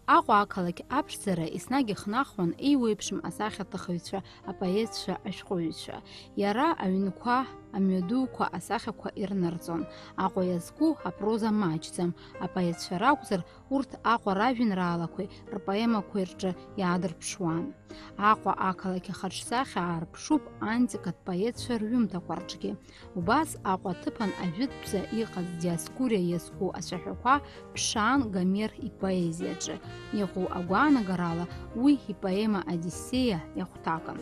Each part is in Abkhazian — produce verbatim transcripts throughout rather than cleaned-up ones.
Аҟәа ақалақь аԥшӡара еснагь ихнахуан еиуеиԥшым асахьаҭыхыҩцәа, апоетцәа, ашәҟәыҩҩцәа. Иара аҩнқәа, амҩадуқәа асахьақәа ирнарҵон. Аҟәа иазку апроза маҷӡам, апоетцәа ракәзар, урҭ Аҟәа ражәеинраалақәеи рпоемақәеи рҿы иаадырԥшуан. Аҟәа ақалақь ахаҿсахьа аарԥшуп антикатә поетцәа рҩымҭақәа рҿгьы. Убас Аҟәа аҭыԥан ажәытәӡа иҟаз Диоскуриа иазку ацәаҳәақәа ԥшаан Гомер ипоезиаҿы. Иҟоу агәаанагарала уи ипоема Одиссеиа иахәҭакын.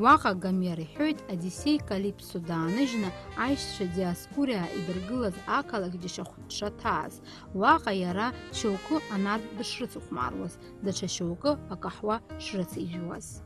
Уаҟа Гомер иҳәоит Одиссеи Калиԥсо дааныжьны аишьцәа Диоскуриа идыргылаз ақалақь џьашьахәы дшаҭааз, уаҟа иара шьоукы анарҭ дышрыцыхәмаруаз, даҽа шьоукы акаҳуа шрыцижәуаз.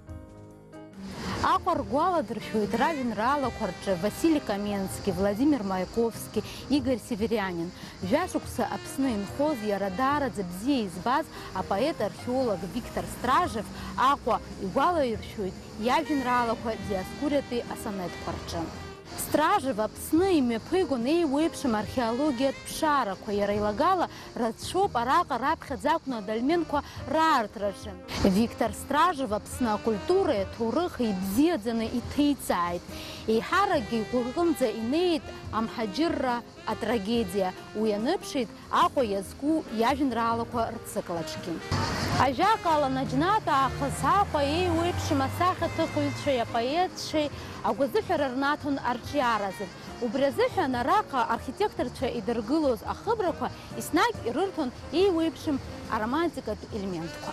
Аҟәа ргәаладыршәоит ражәеинраалақәа рҿы Васили Каменски, Владимир Маяковски, Игорь Северианин. Жәашықәса Аԥсны инхоз, иара даараӡа бзиа избаз апоет-археолог Виктор Стражев Аҟәа игәалаиршәоит иажәеинраалақәа Диоскуриатәи асонетқәа рҿы. Стражев Аԥсны имҩаԥигон еиуеиԥшым археологиатә ԥшаарақәа, иара илагала рацәоуп араҟа раԥхьаӡа акәны адольменқәа раартраҿы. Виктор Стражев Аԥсны акультуреи аҭоурыхи ибзиаӡаны иҭеиҵааит. Еиҳаракгьы игәыҟынӡа инеит амҳаџьырра атрагедиа, уи аныԥшит Аҟәа иазку иажәеинраалақәа рцыклаҿгьы. Ажәакала, наџьнатә аахыс Аҟәа еиуеиԥшым асахьаҭыхыҩцәеи апоетцәеи агәазыҳәара рнаҭон арҿиаразы. Убри азыҳәан араҟа архитекторцәа идыргылоз ахыбрақәа еснагь ирырҭон еиуеиԥшым аромантикатә елементқәа.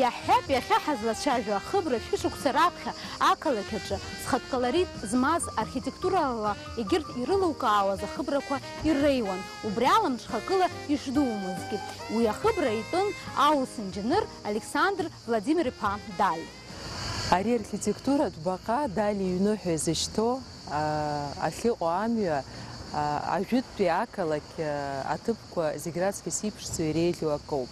Иаҳҳәап, иахьа ҳазлацәажәо ахыбра шәышықәса раԥхьа ақалақь аҿы зхатә колорит змаз архитектурала егьырҭ ирылукаауаз ахыбрақәа ирреиуан, убри ала мҽхакыла ишдумызгьы. Уи ахыбра итәын аус инџьаныр Александр Владимир-иԥа Даль. Ари архитектуратә баҟа Дали иҩны ҳәа изышьҭоу, аа, ахьыҟоу амҩа, аа, ажәытәтәи ақалақь, аа, аҭыԥқәа зегь раҵкыс иԥшӡоу иреиӷьу акоуп.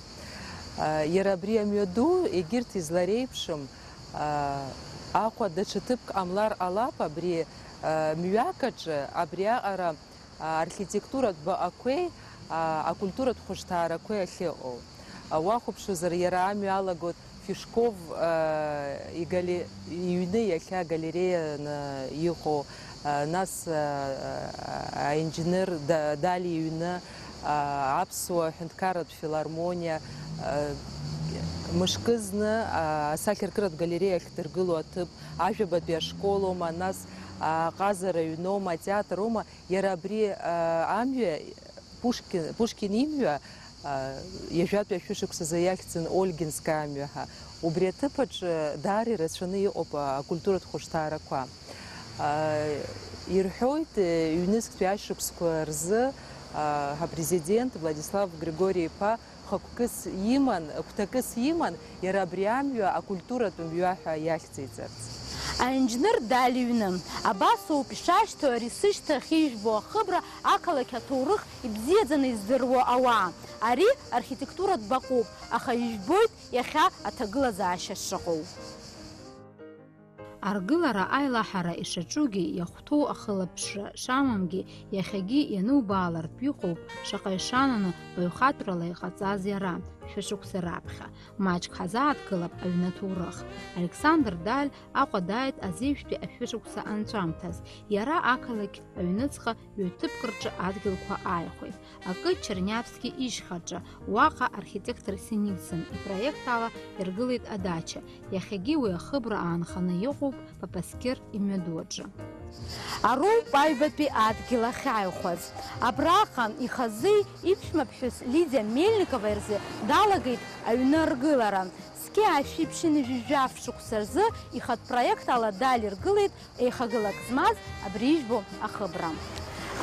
Аа, иара абри амҩаду егьырҭ излареиԥшым, аа, Аҟәа даҽа ҭыԥк ҟамлар ҟалап, абри, аа, мҩак аҿы абриаҟара архитектуратә баҟақәеи, а, акультуратә хәышҭаарақәеи ахьыҟоу. А, уахәаԥшуазар, иара амҩа алагоит Фишков, а, игали-, иҩны иахьа галереианы иҟоу, а, нас, а, а, аинџьнер Да-, Дали иҩны, а, аԥсуа ҳәынҭқарратә филармониа, а, мышкызны, а, асахьаркыратә галереиа ахьдыргыло аҭыԥ, ажәабатәи ашколоума, нас, а, аҟазара аҩноума, атеатроума, Иара абри, а, амҩа, Пушкин, Пушкин имҩа, а, ҩажәатәи ашәышықәсазы иахьӡын Ольгинская амҩа ҳәа. Убри аҭыԥ аҿы даара ирацәаны иҟоуп, а, акультуратә хәышҭаарақәа. А, ирҳәоит, э, ҩнызқьтәи ашықәсқәа рзы, а, ҳапрезидент Владислав Григори-иԥа хықәкыс иман, гәҭакыс иман, иара абри амҩа акультуратә мҩа ҳәа иахьӡиҵарц. Аинџьнер Дали иҩны. Абас ауп ишашьҭоу ари сышьҭахь ижәбо ахыбра, ақалақь аҭоурых ибзиаӡаны издыруа ауаа. Ари архитектуратә баҟоуп, аха ижәбоит иахьа аҭагылазаашьа шыҟоу. Аргылара аилаҳара ишаҿугьы, иахәҭоу ахылаԥшра шамамгьы, иахьагьы ианубаалартә иҟоуп, шаҟа ишананы баҩхатәрала иҟаҵаз иара, шәышықәса раԥхьа. Маҷк ҳазааҭгылап аҩны аҭоурых. Александр Даль Аҟәа дааит азеижәтәи ашәышықәса анҵәамҭаз. Иара ақалақь аҩныҵҟа ҩ-ҭыԥк рҿы адгьылқәа ааихәеит. Акы Чернявски ишьхаҿы, уаҟа архитектор Синицын ипроект ала иргылеит адача, иахьагьы уи ахыбра аанханы иҟоуп Папаскьыр имҩаду аҿы. Ароуп аҩбатәи адгьыл ахьааихәаз. Абраҟа ихазы иԥшәмаԥҳәыс Лидиа Мельниковеи рзы далагеит аҩны аргылара. Зқьи ашәи ԥшьынҩажәи жәаф шықәса рзы ихатә проект ала Дали иргылеит еихагылак змаз абри ижәбо ахыбра.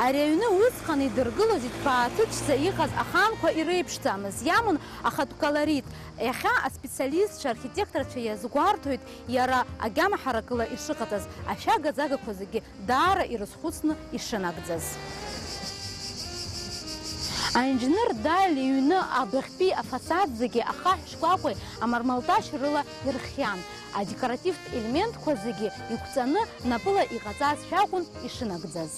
Ари аҩны усҟан идыргылоз иҭбааҭыцәӡа иҟаз аханқәа иреиԥшӡамыз, иаман ахатә колорит. Иахьа аспециалистцәа, архитекторцәа иазгәарҭоит иара агьама ҳаракыла ишыҟаҵаз, ашәага-ӡагақәа зегьы даара ирызхәыцны ишынагӡаз. Аинџьнер Дали иҩны адәахьтәи афасад зегьы ахаҳә шкәакәеи амармалташь рыла ирхиан. Адекоративтә елементқәа зегьы иқәҵаны, напыла иҟаҵазшәа акәын ишынагӡаз.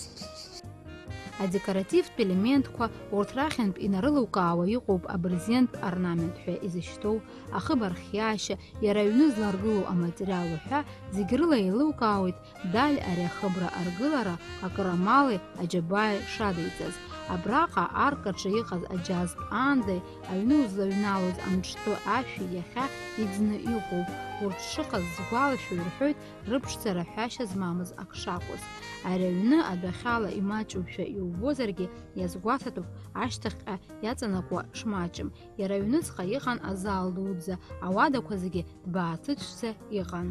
Адекоративтә елементқәа, урҭ рахьынтә инарылукаауа иҟоуп абырзентә орнамент ҳәа изышьҭоу, ахыб архиашьа, иара аҩны зларгылоу аматериал уҳәа, зегь рыла еилукаауеит Даль ари ахыбра аргылара акырамали аџьабааи шадиҵаз. Абраҟа арк аҿы иҟаз аџьаз аанӡа аҩны узлаҩналоз амҿтәы ашәи иахьа иӡны иҟоуп. Урҭ шыҟаз згәалашәо ирҳәоит, рыԥшӡара ҳәашьа змамыз ак шакәыз. Ари аҩны адәахьала имаҷушәа иубозаргьы, иазгәаҭатәуп ашьҭахьҟа иаҵанакуа шмаҷым. Иара аҩныҵҟа иҟан азал дуӡӡа, ауадақәа зегьы ҭбааҭыцәӡа иҟан.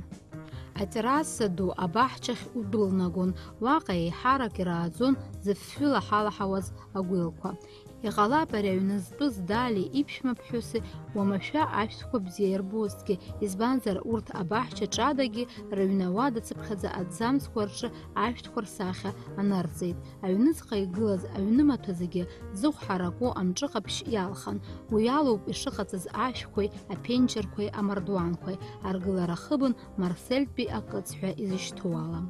Атерраса ду абаҳчахь удәылнагон, уаҟа еиҳарак ирааӡон зыфҩы лаҳалаҳауаз агәилқәа. Иҟалап, ари аҩны зтәыз Дали иԥшәма ԥҳәыси уамашәа ашәҭқәа бзиа ирбозҭгьы, избанзар, урҭ абаҳча ҿадагьы рыҩны ауадацыԥхьаӡа аҭӡамцқәа рҿы ашәҭқәа рсахьа анырҵеит. Аҩныҵҟа игылаз аҩнымаҭәа зегьы зыхә ҳараку амҿы ҟаԥшь иалхан. Уи алоуп ишыҟаҵаз ашәқәеи, аԥенџьырқәеи, амардуанқәеи. Аргылара хыбын Марсельтәи акыц ҳәа изышьҭоу ала.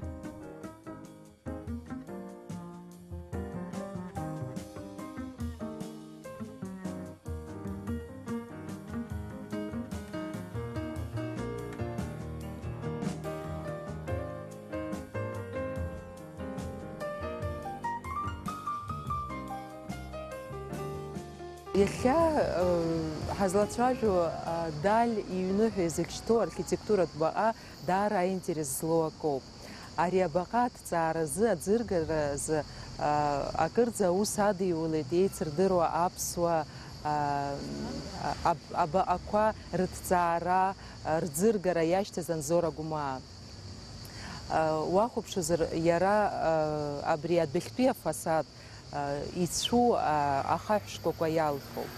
Иахьа, э, ҳазлацәажәо, э, Даль иҩны ҳәа изышьҭоу архитектуратә баҟа даара аинтерес злоу акоуп. Ари абаҟа аҭҵааразы, аӡыргаразы, а, акырӡа аус адиулеит еицырдыруа аԥсуа, а, аб-, абаҟақәа рыҭҵаара, а, рӡыргара иашьҭаз Анзор Агәмаа. А, уахәаԥшызар, иара, а, абри адәахьтәи афасад, а, ицәу, а, ахаҳә шкәакәа иалхуп.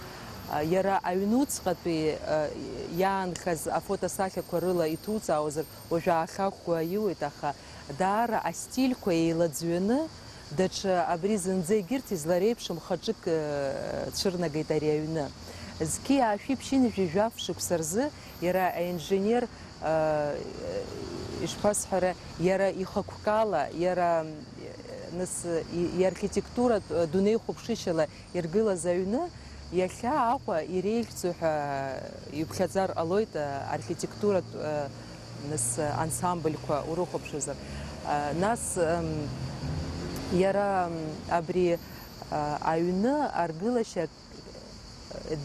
А, иара аҩнуҵҟатәи, а, иаанхаз афотосахьақәа рыла иҭуҵаауазар, уажә аахаӷәӷәа аиуеит, аха даара астильқәа еилаӡҩаны, даҽа абри зынӡа егьырҭ излареиԥшым хаҿык, а, цәырнагеит ари аҩны. Зқьи аашәи ԥшьынҩажәи жәаф шықәса рзы иара аинженер, а, ишԥасҳәара, иара ихықәкала, иара, нас, и-, иархитектуратә, а, дунеихәаԥшышьала иргылаз аҩны, иахьа Аҟәа иреиӷьӡоу ҳәа иԥхьаӡар ҟалоит, а, архитектуратә, а, нас, ансамбльқәа урыхәаԥшызар. А, нас, ам, иара, ам, абри, а, аҩны аргылашьа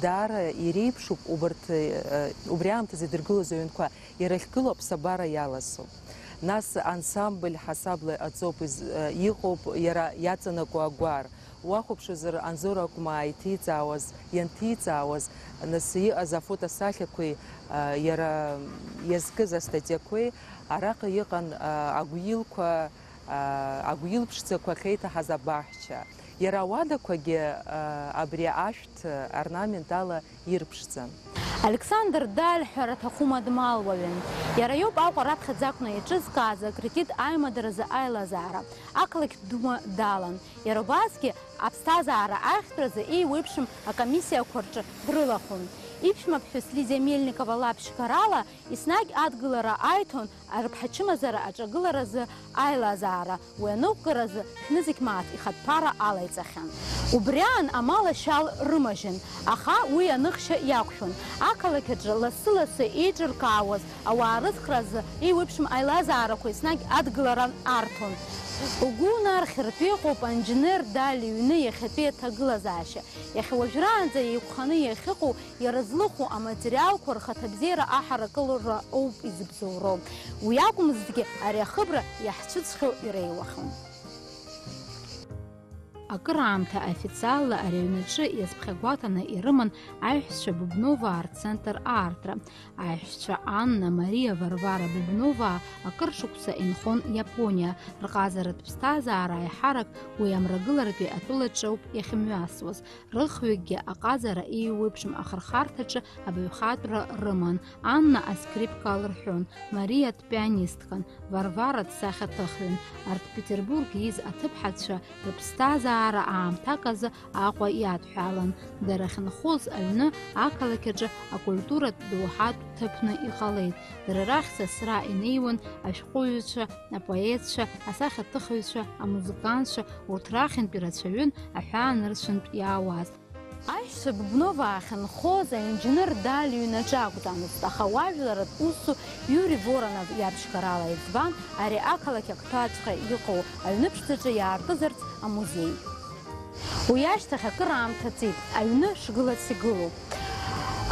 даара иреиԥшуп убарҭ, э, убри аамҭазы идыргылоз аҩнқәа, иара ахьгылоу аԥсабара иаласоуп. Нас ансамбль ҳасабла аҵоуп из-, э, иҟоуп, иара иаҵанакуа агәар. Уахәаԥшызар, Анзор Агәмаа иҭиҵаауаз, ианҭиҵаауаз, нас иҟаз афотосахьақәеи, э, иара иазкыз астатиақәеи, араҟа иҟан, э, агәилқәа, э, агәил ԥшӡақәа ахьеиҭаҳаз абаҳча. Иара ауадақәагьы, а, абри ашәҭ орнамент ала ирԥшӡан. Александр Даль ҳәара аҭахума дмалуаҩын. Иара иоуп Аҟәа раԥхьаӡа акәны иҿызкааз акредит аимадаразы аилазаара. Ақалақь Дума далан. Иара убасгьы аԥсҭазаара ахьтәразы еиуеиԥшым акомиссиақәа рҿы дрылахәын. Иԥшәма ԥҳәыс Лидиа Мельникова лаԥшьгарала еснагь адгылара аиҭон, арыԥҳачымазара аҿагыларазы аилазаара, уи анықәгаразы шәнызқь мааҭ ихатә ԥара алаиҵахьан. Убри аан амал ашьал рымажьын, аха уи аныхшьа иақәшәон. Ақалақь аҿы лассы-лассы еиҿыркаауаз ауаа рыцхраазы еиуеиԥшым аилазаарақәа еснагь адгылара арҭон. Угәы унархьыртә иҟоуп анџьнер Дали иҩны иахьатәи аҭагылазаашьа. Иахьа уажәраанӡа еиқәханы иахьыҟоу Иара злыху аматериалқәа рхаҭабзиара аҳаракылара ауп изыбзоуроу. Уи акәымзҭгьы, ари ахыбра иаҳцәыӡхьоу иреиуахьан. Акыраамҭа официалла ари аҩнаҿы иазԥхьагәаҭаны ирыман аиҳәшьцәа Бубноваа рцентр аартра. Аиҳәшьцәа Анна, Мариа, Варвара Бубноваа акыр шықәса инхон Иапониа. Рҟазаратә ԥсҭазаара аиҳарак уи амрагыларатәи атәылаҿы ауп иахьымҩасуаз. Рыхҩыкгьы аҟазара еиуеиԥшым ахырхарҭаҿы абаҩхатәра рыман. Анна аскрипка алырҳәон, Мариа дпианисткан, Варвара дсахьаҭыхҩын. Арҭ Петербург ииз аҭыԥҳацәа рыԥсҭазаара Даара аамҭак азы Аҟәа иадҳәалан. Дара ахьынхоз аҩны ақалақь аҿы акультуратә доуҳатә ҭыԥны иҟалеит. Дара рахь сасра инеиуан ашәҟәыҩҩцәа, апоетцәа, асахьаҭыхыҩцәа, амузыкантцәа, урҭ рахьынтә ирацәаҩын аҳәаа нырцәынтә иаауаз. Аишьцәа Бубнова ахьынхоз аинџьныр Дали иҩнаҿы акәӡамызт, аха уажәларатә усу Иури Воронов иаԥшьгарала иӡбан ари ақалақь агәҭаҵәҟьа иҟоу аҩны ԥшӡаҿы иаартызарц амузеи. Уи ашьҭахь акыраамҭа ҵит, аҩны шгылац игылоуп.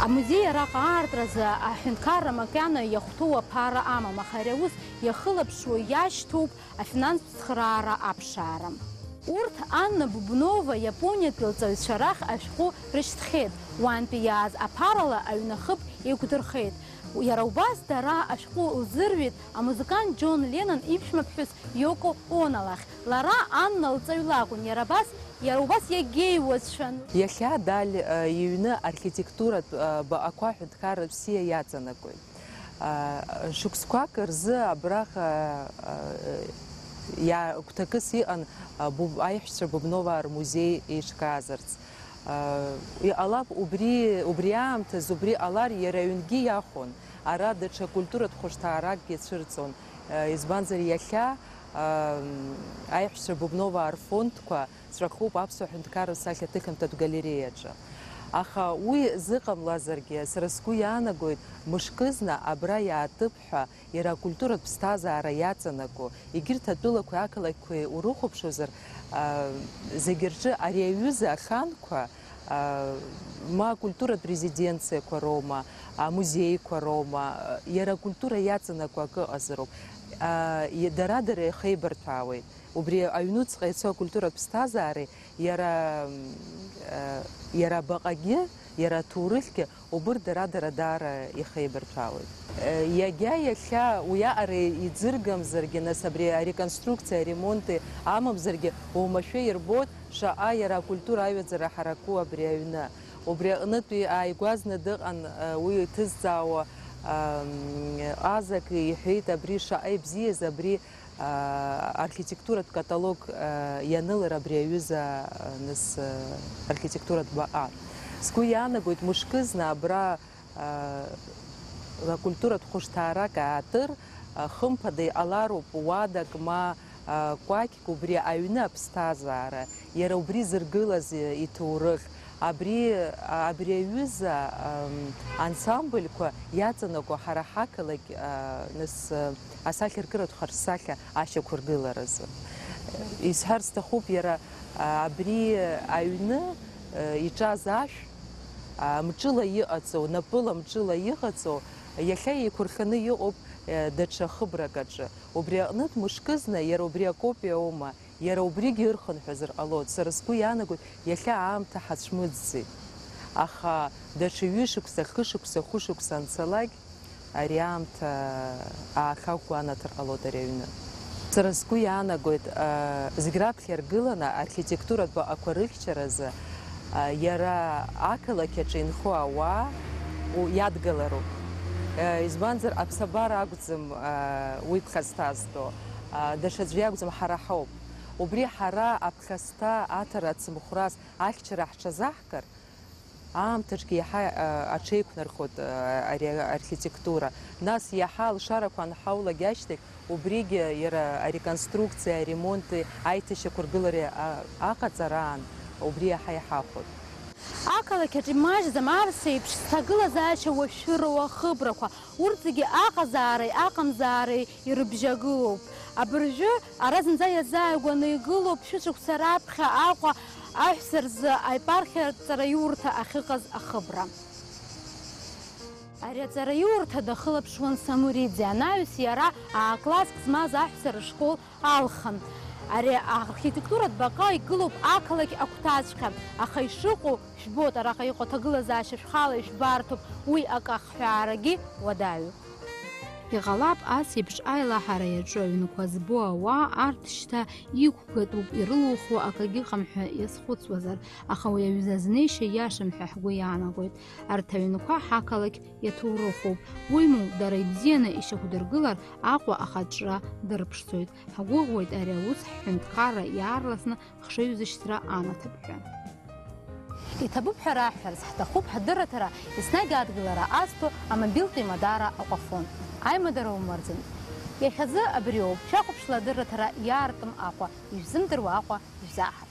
Амузеи араҟа аартразы аҳәынҭқарра макьана иахәҭоу аԥара амам, аха ари аус иахылаԥшуа иашьҭоуп афинанстә цхыраара аԥшаара. Урҭ Анна Бубнова Иапониатәи лҵаҩцәа рахь ашәҟәы рышьҭхьеит, уантәи иааз аԥарала аҩны ахыб еиқәдырхеит. Иара убас дара ашәҟәы лзырҩит амузыкант Џьон Леннон иԥшәмаԥҳәыс Иоко Оно лахь. Лара Анна лҵаҩ лакәын, иара абас, иара убас иагьеиуацәан. Иахьа Даль, э, иҩны архитектуратә, э, баҟақәа аҳәынҭқарратә бзиа иаҵанакуеит. Э, шықәсқәак рзы абраҟа, э, иа-, гәҭакыс иҟан, э, Буб-, аиҳәшьцәа Бубноваа рмузеи еиҿкаазарц. Э, иҟалап, убри, убри аамҭазы убри ҟалар, иара аҩнгьы иахәон. Ара даҽа культуратә хәышҭааракгьы цәырҵон. Э, избанзар, иахьа, э, аиҳәшьцәа Бубноваа рфондқәа ҵәахуп Аԥсуа ҳәынҭқарра сахьаҭыхымҭатә галереиаҿы. Аха уи зыҟамлазаргьы, сара сгәы иаанагоит, мышкызны абра иаатып ҳәа, иара акультуратә ԥсҭазаара иаҵанакуа, егьырҭ атәылақәеи ақалақьқәеи урыхәаԥшуазар, а, зегьы рҿы ари аҩыза аханқәа, а, ма акультуратә резиденциақәа роума, амузеиқәа роума, иара акультура иаҵанакуа акы ыҟазароуп. А, и-, дара-дара ихеибарҭәаауеит. Убри аҩнуҵҟа ицо акультуратә ԥсҭазаареи иара, э, иара абаҟагьы, иара аҭоурыхьгьы убырҭ дара-дара даара ихеибарҭәаауеит. Э, иагьа иахьа уиаҟара иӡыргамзаргьы, нас абри ареконструкциа, аремонти амамзаргьы, уамашәа ирбоит шаҟа иара акультура аҩаӡара ҳараку абри аҩны. Убри аҟнытәи ааигәазны дыҟан, э, уи иҭызҵаауа, ам, азак иҳәеит, абри шаҟа ибзиаз, абри аа, архитектуратә каталог, аа, ианылар абри аҩыза, аа, нас, аа, архитектуратә баҟа. Сгәы иаанагоит, мышкызны абра, аа, акультуратә хәышҭаарак аатыр, аа, хымԥада иҟалароуп уадак ма, аа, кәакьк убри аҩны аԥсҭазаара, иара убри зыргылаз, э, иҭоурых. Абри, абри аҩыза, ам, ансамбльқәа иаҵанакуа ҳара ҳақалақь, а, нас, а, асахьаркыратә харсахьа ашьақәыргыларазы. Исҳәар сҭахуп, иара, а, абри аҩны, а, иҿаз ашә, а, мҿыла иҟаҵоу, напыла мҿыла иҟаҵоу, иахьа еиқәырханы иҟоуп, а, даҽа хыбрак аҿы. Убри аҟнытә мышкызны иара убри акопиа аума? Иара убригьы ырхынҳәызар ҟалоит. Сара сгәы иаанагоит, иахьа аамҭа ҳацәмыӡӡеит. Аха даҽа ҩышықәса, хышықәса, хәышықәса анцалак, ари аамҭа аахьа ҳгәанаҭар ҟалоит ари аҩны. Сара сгәы иаанагоит, а, зегь раԥхьа иргыланы архитектуратә баҟақәа рыхьчаразы, а, иара ақалақь аҿы инхо ауаа у-, иадгылароуп. А, избанзар, аԥсабара акәӡам, а, уи ԥхасҭазтәу. А, даҽаӡәы иакәӡам, ҳара ҳауп. Убри ҳара аԥхасҭа аҭара ацымхәрас ахьчара ҳҽазаҳкыр, аамҭаҿгьы иаҳа, а, аҽеиқәнархоит, а, ари архитектура. Нас иаҳа алшарақәа анҳаулак ашьҭахь, убригьы иара ареконструкциеи аремонти аиҭашьақәыргылареи, а, аҟаҵараан убри иаҳа иҳахәоит. Ақалақь аҿы имаҷӡам арс еиԥш зҭагылазаашьа уашәшәыроу ахыбрақәа. Урҭ зегьы аҟазаареи аҟамзаареи ирыбжьагылоуп. Абыржәы ара зынӡа иазааигәаны игылоуп шәышықәса раԥхьа Аҟәа аҳәса рзы аепархиатә ҵараиурҭа ахьыҟаз ахыбра. Ари аҵараиурҭа дахылаԥшуан Самуриӡе, анаҩс иара аа-класск змаз аҳәса рышкол алхын. Ари архитектуратә баҟа игылоуп ақалақь агәҭаҵәҟьа, аха ишыҟоу Жәбоит, араҟа иҟоу аҭагылазаашьа шәхала ишәбарҭоуп, уи акы ахҳәаарагьы уадаҩуп. Иҟалап, ас еиԥш аилаҳара иаҿу аҩнқәа збо ауаа арҭ шьҭа иқәгатәуп, ирылухуа акагьы ыҟам ҳәа иазхәыцуазар, аха уи аҩыза азнеишьа иашам ҳәа ҳгәы иаанагоит. Арҭ аҩнқәа ҳақалақь иаҭоурыхуп. Уимоу, дара ибзианы ишьақәдыргылар, Аҟәа ахаҿра дырԥшӡоит. Ҳгәыӷуеит ари аус ҳҳәынҭқарра иаарласны хшыҩзышьҭра анаҭап ҳәа. Иҭабуп ҳәа раҳҳәарц, ҳҭахуп ҳдырраҭара еснагь адгылара азҭо амобилтә еимадара Аҟәафон. Аимадара умырӡын. Иахьазы абриоуп, шәахәаԥшла адырраҭара иаартым Аҟәа, ишәзымдыруа Аҟәа ишәзааҳа.